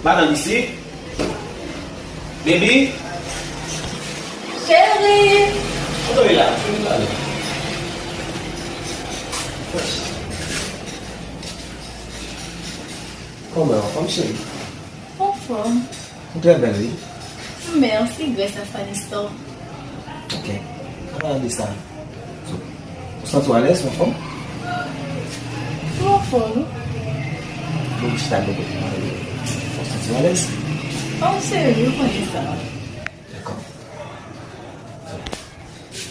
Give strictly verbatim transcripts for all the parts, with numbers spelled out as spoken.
Madanm isi. Baby. Cheri. Kote w ye la? Kote w ale? Kòman w anfòm, cheri? Anfòm. Ou trè bèl, wi. Mèsi, grès a Fanny Store. Ok. An palan de sa, ou santi w alèz, ou anfòm? Mwen anfòm, wi. Bon, chita bò kote mwen. Ou santi w alèz? Oh, cheri, ou konnen sa. Dakò.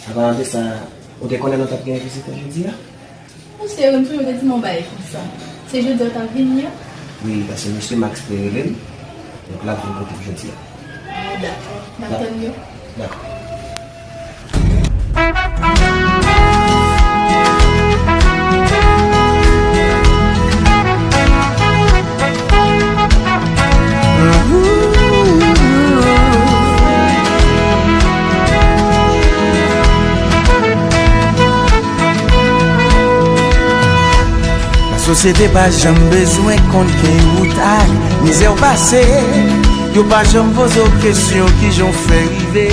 An palan de sa, ou te konnen nou t ap gen vizitè jodi a? Monchè, m toujou te di m yon bagay konsa. Se jodi a w t ap vini an? Wi, paske mesye Max te rele m. Donk, l ap vin kote m jodi a. Ah, dakò. M ap tann yo. Dakò. Sosyete pa janm bezwen konn ki wout ak mizè w pase. Yo pa janm poze w kesyon kijan w fè rive.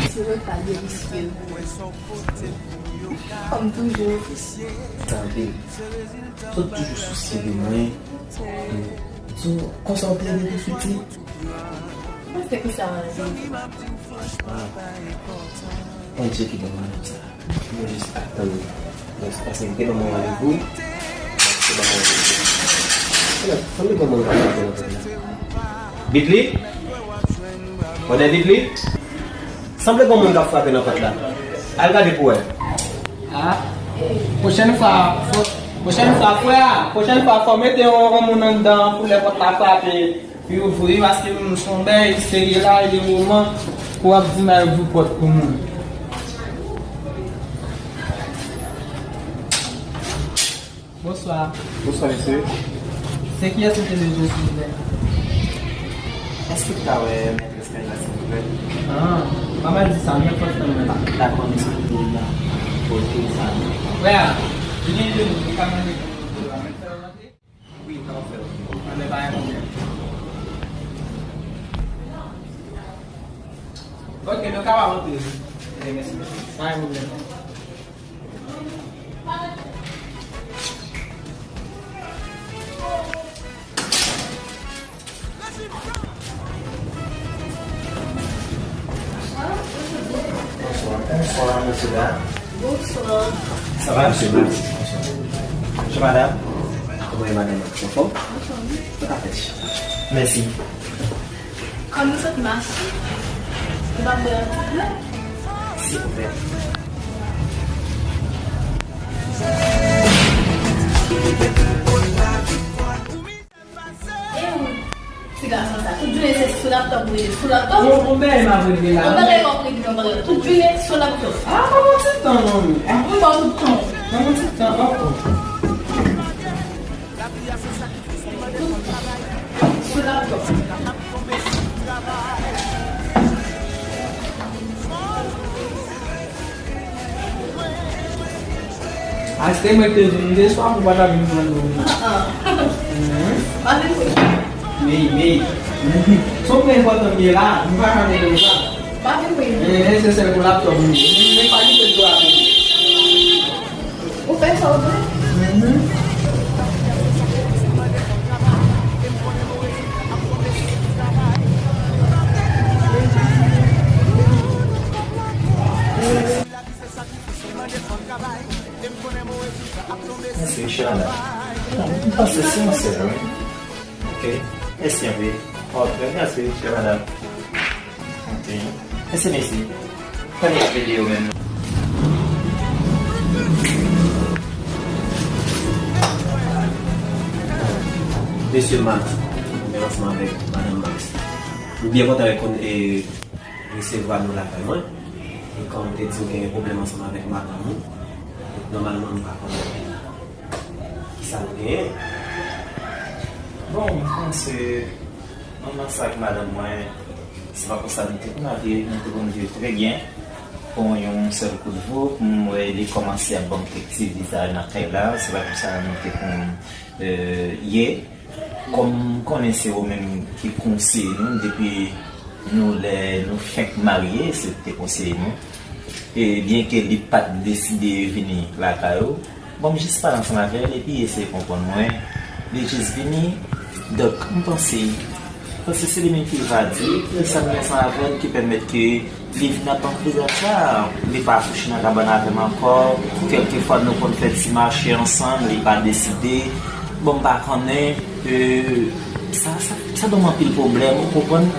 Ti repa delisye. Kòm toujou. Tande. Sot toujou sousye de mwen. So, konsa w plede tou piti. Mwen se konsa mwen. Ah. Mwen tcheke bon madanm sa. Mwen jis ap tann. Mwen se paske li te ban mwen randevou. Li te ban mwen randevou. Ala, sanble gon moun k ap frape nan pòt la. Bitli? Konnen Bitli? Sanble gon moun k ap frape nan pòt la. Al gade pou wè. Ah, pwochèn fwa, fò, pwochèn fwa, frè, pwochèn fwa, fò mete yon, yon moun anndan pou lè pòt la frape, li ouvri, paske moun se yon bèy serye la, li woman, pou w ap di m al ouvri pòt pou moun. Bonswa. Bonswa, mesye. Se kiyès nou te bezwen, silvouplè? Èske m ka wè mètrès kay la, silvouplè? Ah, pa mal di sa, men fòk fè mwen la. Dakò, mesye, m te la. Ok, sa. Frè, li gen de nou, li ka mande pou nou la, men fè l rantre. Wi, m ka fè l. Anben, pa gen pwoblèm. Ok, nou kapab antre. Ok, mèsi, mèsi. Pa gen pwoblèm. Bonswa, bonswa, mesye dam. Bonswa. Sa va, mesye Max? Bonswa. Mesye madam, kòman e madanm nan? Anfòm? Anfòm. Tout à fait. Mèsi. Kòm nou sot mache, nou pa bwè yon ti dlo? Silvouplè. E ou, ti gason sa, tout jounen se sou laptòp ou rete, sou laptòp? Yon, yon bagay m ap regle la. Yon bagay w ap regle, yon bagay. Tout jounen sou laptòp. Ah, ban m yon ti tan, manmi. Ah, wi, ban m yon tan. Ban m yon ti tan ankò. Achte mwen te vin de swa pou pa ta vin pran nou. Ah, ah. Mhm. Pa vin pou. Mey, mey. Mhm. Se yon pwen enpòtan m ye la, m pa ka mete l sa. Pa vin pou. E, e, se sèl pou laptòp m ye. Men pa kite l pou laptòp. Ou fè sa ou vle. Mhm. Mèsi, chè madanm. Non, m panse se yon sèl, wi. Ok. Mèsi anpil. Oh, trè byen, mèsi, chè madanm. Ok. Mèsi, mèsi. Fè nou ap ede yo menm. Mesye Max, mwen ansanm avèk madanm Max. M byen kontan rekonn-, e, resevwa nou lakay mwen. E kòm m te di w, gen pwoblèm ansanm avèk madanm ou. Nòmalman, nou pa konnen kisa nou genyen. Bon, m panse, mwen panse ak madanm mwen, se pa konsa nou te konn ap viv, nou te konn viv trè byen. Bon, yon sèl kout vo, m wè li kòmanse ap ban m kèk ti vizaj nan kay la, se pa konsa nou te konn, e, ye. Kòm m konnen se ou menm ki konseye nou depi nou lè nou fenk marye, se ou ki te konseye nou. E byenke li pa t deside vini lakay ou, bon, m jis pale ansanm avè l epi eseye konprann mwen. Li jis vini, donk, m panse, m panse se li menm ki va di, e sa m gen ansanm avè l ki pèmèt ke li vin ap anvizaj sa, li pa kouche nan kabann avè m ankò. Kèlkefwa nou konn fè ti mache ansanm, li pa deside. Bon, m pa konnen, e, sa, sa, sa ban m anpil pwoblèm, ou konprann?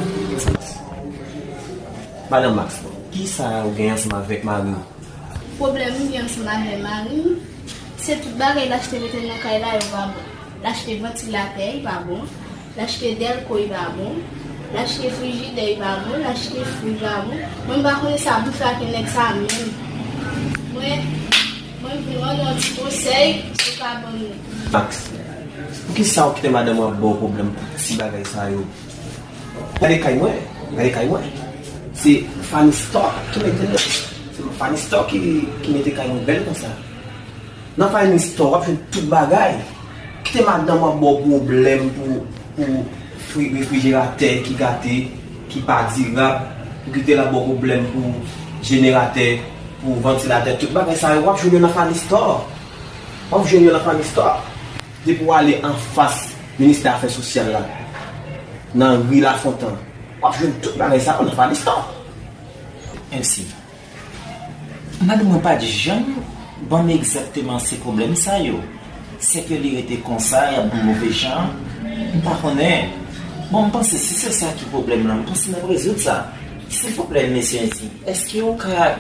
Madanm Max, kisa ou gen ansanm avèk mari w? Pwoblèm m gen ansanm avè mari m, se tout bagay l achte mete nan kay la, yo pa bon. L achte vantilatè, li pa bon. L achte dèlko, li pa bon. L achte frijidè, li pa bon. L achte fou, li pa bon. Mwen, m pa konnen sa pou fè ak nèg sa menm. Mwen, mwen vin mande yon ti konsèy, si w ka ban m li. Max, poukisa w kite madanm ou ap ba w pwoblèm pou ti bagay sa yo? Gade kay mwen, gade kay mwen. Se Fanny Store ki mete l. Se Fanny Store ki, ki mete kay mwen bèl konsa. Nan Fanny Store, w ap jwenn tout bagay. Kite madanm w ap ba w pwoblèm pou, pou fri-, refrijeratè ki gate, ki pa dirab, pou kite l ap ba w pwoblèm pou jeneratè, pou vantilatè, tout bagay sa yo, w ap jwenn yo nan Fanny Store. W ap jwenn yo nan Fanny Store. Depi w ale anfas ministè afè sosyal la, nan ri Lafontan, w ap jwenn tout bagay sa yo nan Fanny Store. Mèsi. Madanm mwen pa t janm ban m egzakteman se pwoblèm sa yo. Sèke li rete konsa, y ap ban m move jan, m pa konnen. Bon, m panse si se sa ki pwoblèm lan, m panse n ap rezoud sa. Silvouplè, mesye Ensi, èske w ka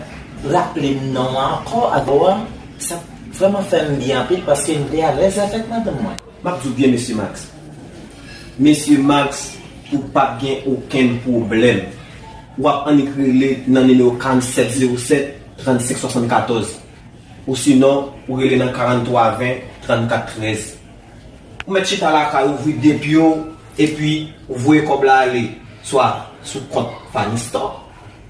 raple m non an ankò, adrès ou a? Sa vrèman fè m byen anpil paske m vle alèz avèk madanm mwen. M ap di w byen, mesye Max. Mesye Max, ou p ap gen okenn pwoblèm. W ap annik rele nan nimewo karanntsèt zewo sèt trannsenk swasannkatòz. Osinon, ou rele nan karannntwa ven trannkat trèz. Ou mèt chita lakay ou, ouvri de pye w, epi ou voye kòb la ale, swa sou kont Fanny Store,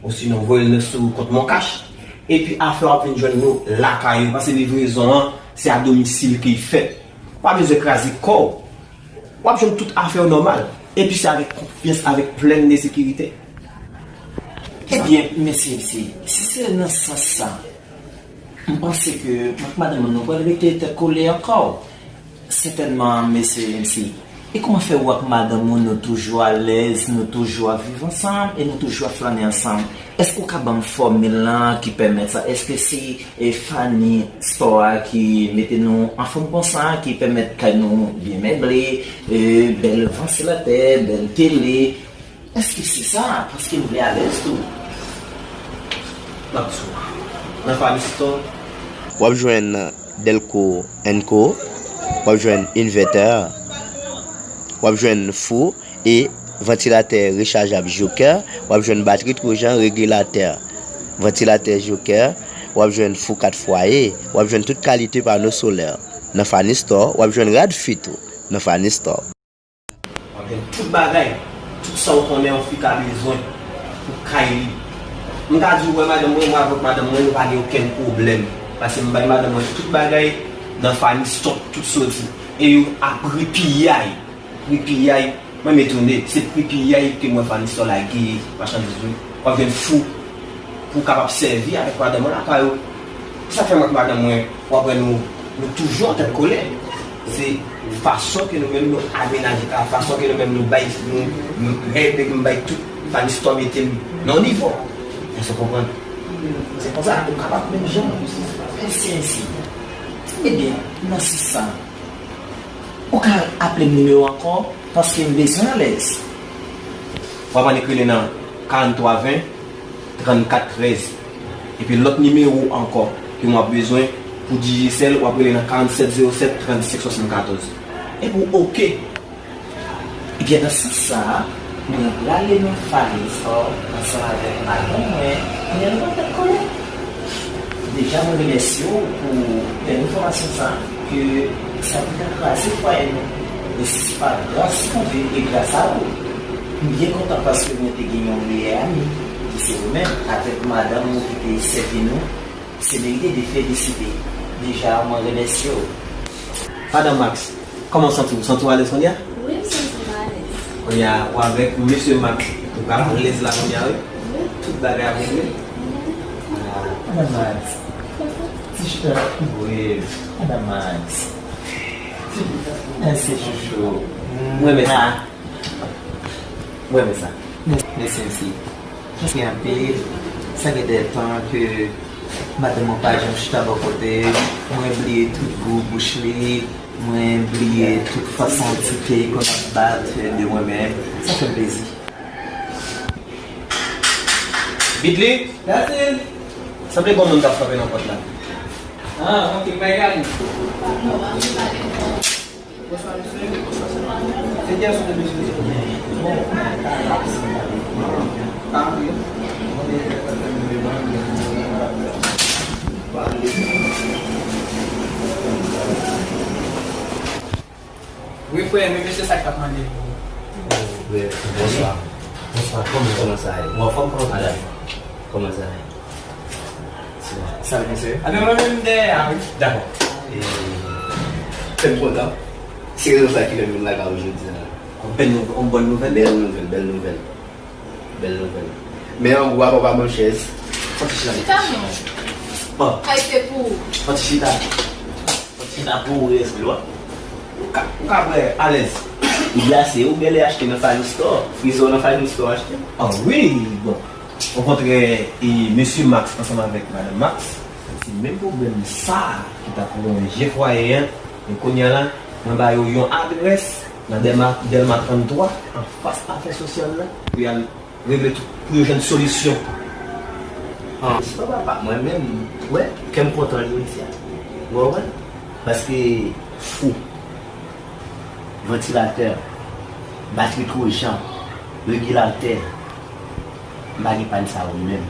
osinon voye l sou kont Moncash, epi afè w ap vin jwenn nou lakay ou, paske livrezon an, se a domisil ke l fèt. Ou pa bezwen kraze kò w. W ap jwenn tout afè w nòmal. Epi se avèk konfyans, avèk plèn de sekirite. Ebyen, mesye, si, si se nan sans sa, m panse ke mwen ak madanm mwen nou pral rete tèt kole ankò. Sètènman, mesye M C. E kòman fè ou ak madanm ou nou toujou alèz, nou toujou ap viv ansanm e nou toujou ap flannen ansanm? Èske ou ka ban m fòmil lan ki pèmèt sa? Èske se, e, Fanny Store a ki mete nou anfòm konsa, ki pèmèt kay nou byen meble, e, bèl vantilatè, bèl tele? Èske se sa? Paske m vle alèz tou. M ap di w. Nan Fanny Store. W ap jwenn Delco and Co. W ap jwenn invètè. W ap jwenn fou e vantilatè rechajab Joker. W ap jwenn batri Trojan regilatè. Vantilatè Joker. W ap jwenn fou kat fwaye. W ap jwenn tout kalite pano solè. Nan Fanny Store, w ap jwenn rad fi tou. Nan Fanny Store. W ap jwenn tout bagay, tout sa w konnen yon fi ka bezwen pou kay li. M ka di w, wè madanm mwen, mwen avèk madanm mwen, nou pa gen okenn pwoblèm. Paske m bay madanm mwen tout bagay nan Fanny Store, tout soti. E yo a pri piyay. Pri piyay. Mwen m etone, se pri piyay ke mwen Fanny Store lage machandiz yo. W ap jwenn fou pou w kapab sèvi avèk madanm mwen lakay ou. Sa fè mwen ak madanm mwen, w ap wè nou, nou toujou an tèt kole. Se fason ke nou menm nou amenaje kay, fason ke nou menm nou bay, nou, nou, nou bay tout Fanny Store mete l nan yon nivo. Èske w konprann? Se konsa, nou kapab menm jan. Ensi, ensi. Ebyen, nan sans sa, ou ka aple m nimewo ankò, paske m bezwen alèz. W ap annik rele nan karannntwa ven, trannkat trèz. Epi lòt nimewo ankò ke m ap bezwen pou Digicel, w ap rele nan karanntsèt zewo sèt trannsenk swasannkatòz. Epi w oke. Ebyen, nan sans sa a, mwen prale nan Fanny Store ansanm avèk madanm mwen, kounye a nou pa tèt kole. Deja, mwen remèsye w pou bèl enfòmasyon sa a, ke sa te ka kraze fwaye nou. Men si se pa gras Bondye e gras a ou, m byen kontan paske mwen te gen yon meyè ami, ki se ou menm, avèk madanm ou ki te sèvi nou, se merite de felisite. Deja, mwen remèsye w. Madanm Max, kòman w santi w? Ou santi w alèz kounye a? Wi, m Kounye a, ou avèk mesye Max, ou ka alèz la kounye a, wi. Tout bagay ap regle. Ah. Madan Max. Ti chita. Wi. Madan Max. Mèsi, chouchou. Mwen renmen sa. Mwen renmen sa. Mèsi, mèsi. Mèsi anpil. Sa gen de tan ke madanm mwen pa janm chita bò kote. Mwen bliye tout gou bouch li. Mwen bliye tout fason ti ke konn ap bat de mwen menm. Sa fè m plezi. Bidli? Sanble gon moun k ap frape nan pòt la. Ah, ok, m bay gade. Bonswa, mesye. Se kiyès ou te bezwen? Bon, ah, wi. Wi, frè, men mesye sa k ap mande pou ou. Oh, frè, bonswa. Bonswa, kòman, kòman sa ye? Ou anfòm, kòman sa ye? Kòman sa ye? Sa va, mesye? Anben, mwen menm dèyè a, wi. Dakò. E, fè m kontan. Se rezon sa ki fè m vin lakay ou jodi a. Yon bèl nou-, yon bòn nouvèl. Bèl nouvèl, bèl nouvèl. Bèl nouvèl. Men an gwo, apa w pa ban m chèz. Fò ti chita. Chita non. Bon. Kay se pou ou. Fò ti chita. Fò ti chita pou ou rès dlo a. Ou ka, ou ka bwè alèz. Ou glase, ou genlè achte nan Fine Store. Frizè w nan Fine Store achte. Ah wi, bon. Okontrè, e, mesye Max ansanm avèk madanm Max, se menm pwoblèm sa a ki t ap wonje fwaye a. Men kounye a la, mwen ba yo yon adrès nan Dèlma, Dèlma tranntwa, anfas afè sosyal la, pou y al regle tout, pou yo jwenn solisyon. Ah, se pa papa, mwen menm, wè, kè m kontan jodi a. Ou konprann? Paske fou, vantilatè, batri twojan, regilatè, m pa gen pa n sa yo menm.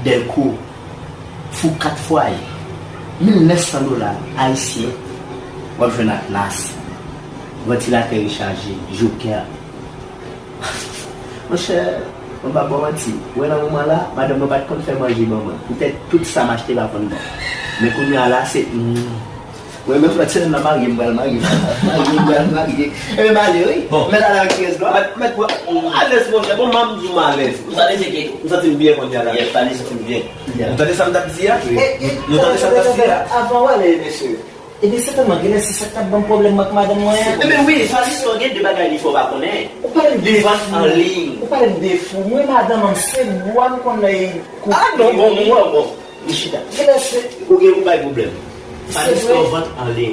Dèlko, fou kat fwaye, mil nèf san dola ayisyen, w ap jwenn Atlas, vantilatè rechaje, Joker. Monchè, mwen p ap ba w manti. Ou wè nan moman la, madanm mwen pa t konn fè manje ban mwen. Poutèt tout sa m achte pa konn bon. Men kounye a la, se, hmm. Mwen menm lòt semèn nan marye, m pral marye. Marye, m pral marye. Ebyen, m ale, wi. Bon. Mèt ale avèk ti rès dlo a. Mèt, mèt, mwen, mwen alèz, monchè. Bon, m ap di w m alèz. Ou tande se ke. M santi m byen kounye a la. Yes, tande, santi m byen. Ou tande sa m t ap di a? Wi. E, e, nou tande sa m t ap di a? Avan w ale, mesye. Ebyen, sètènman, genlè se sa k t ap ban m pwoblèm ak madanm mwen an. Ebyen, wi, Falistan gen de bagay li fè w pa konnen. Ou pale m de fou. Li vann an liy. Ou pale m de fou. Mwen, madanm an, se bwa m konn lè kou. Ah, non, bon, bon, bon, bon. Li chita. Genlè se. Ou gen, ou bay pwoblèm. Falistan vann an liy.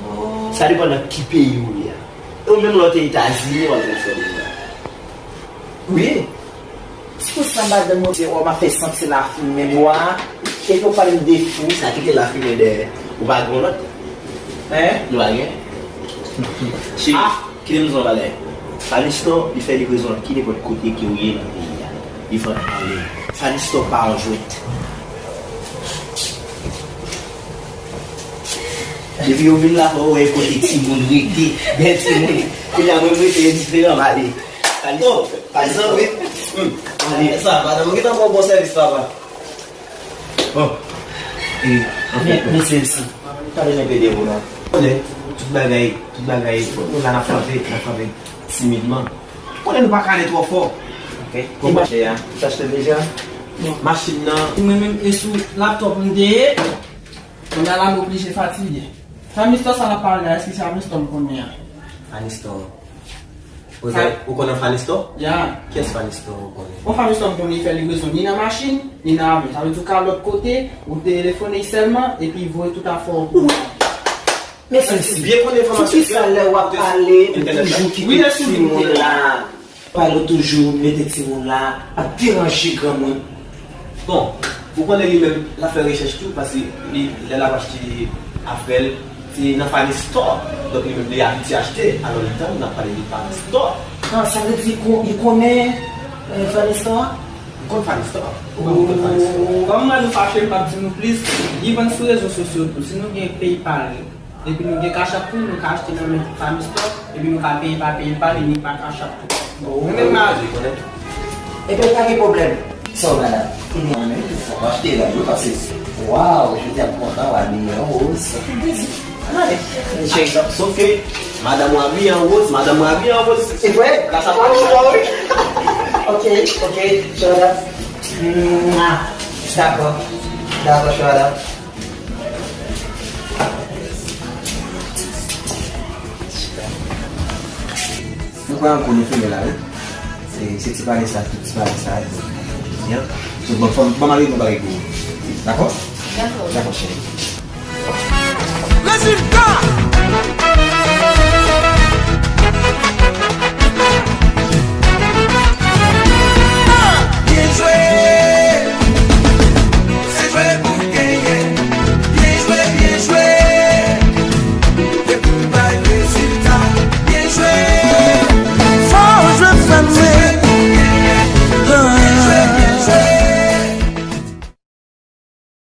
Oh. Sa depann nan ki peyi ou ye a. E ou menm lè w te Etazini, w ap jwenn fè deja. Wi. Se pou sa madanm mwen di, w ap fè santi lafimen bwa a, epi w pale m de fou. Sa ki te lafimen dèyè? Ou pa gen lòt? Hein? Nou pa gen? Cheri, kite m di w yon bagay. Falistan, li fè livrezon nan ki nenpòt kote ke w ye nan peyi a. Li vann an liy. Falistan pa yon jwèt. Depi yo vin la, fò yo wè kote timoun rete. Bèl timoun. Kounye a, mwen, m rete diferan, m ale. Falistan, Falistan. Mezanmi. Hmm. Ale. Sa, madanm, ou gentan ba w bon sèvis, papa. Bon. E, anfen, mèsi, mèsi. Pa bezwen pede ou, non. Konnen, tout bagay, tout bagay, nou la n ap frape, n ap frape timidman. Konnen nou pa ka ale twò fò. Ok. Konprann? Ou te achte deja? Non. Machin nan. Mwen menm, e sou laptop m te ye. Kounye a la, m oblije fatige. Famistor sa l ap pale la, èske se Famistor m konnen an? Famistor. Ou konnen Famistor? Ya. Kiyès Famistor ou konnen? Bon, Famistor m konnen, li fè livrezon ni nan machin, ni nan avyon. Sa vle di ou ka lòt kote, ou telefone sèlman, epi voye tout afè w pou ou. Men Sèlsi, poukisa lè w ap pale, ou toujou kite timoun la? Pale, ou toujou mete timoun la ap deranje granmoun. Bon, ou konnen li menm, l ap fè rechèch tou, paske li, lè l ap achte afè l, se nan Famistor. Donk, li menm, li abitye achte. Alò, li tann n ap pale de Famistor. Ah, sa vle di li konnen, eh, Famistor? M konn Famistor. Ou konn Famistor? Kòm mwen, nou fache, m p ap di nou plis. Li vann sou rezo sosyo tou. Si nou gen PayPal, epi nou gen Cash App tou, nou ka achte nan men Famistor, epi nou ka peye pa PayPal, epi pa Cash App tou. Bon, ou menm, mari. Ebyen, pa gen pwoblèm. Sa w, madanm? Ebyen, mwen menm tou, fòk m achte la, wi, paske, waw, jodi a m kontan, w abiye an woz, sa fè m plezi. Gade, cheri, sa, sof ke madanm ou abiye an woz, madanm ou abiye an woz. Se vre? La sa pa ou, pa ou. Ok, ok, Shonda. Mwa. Dakò. Dakò, Shonda. Nou kwè ankò nou fini la, wi. Se, se ti pale sa, tout ti pale sa, jodi a. So, bon, fò m, ban m ale yon bagay pou ou. Dakò? Dakò. Dakò, cheri. Rezilta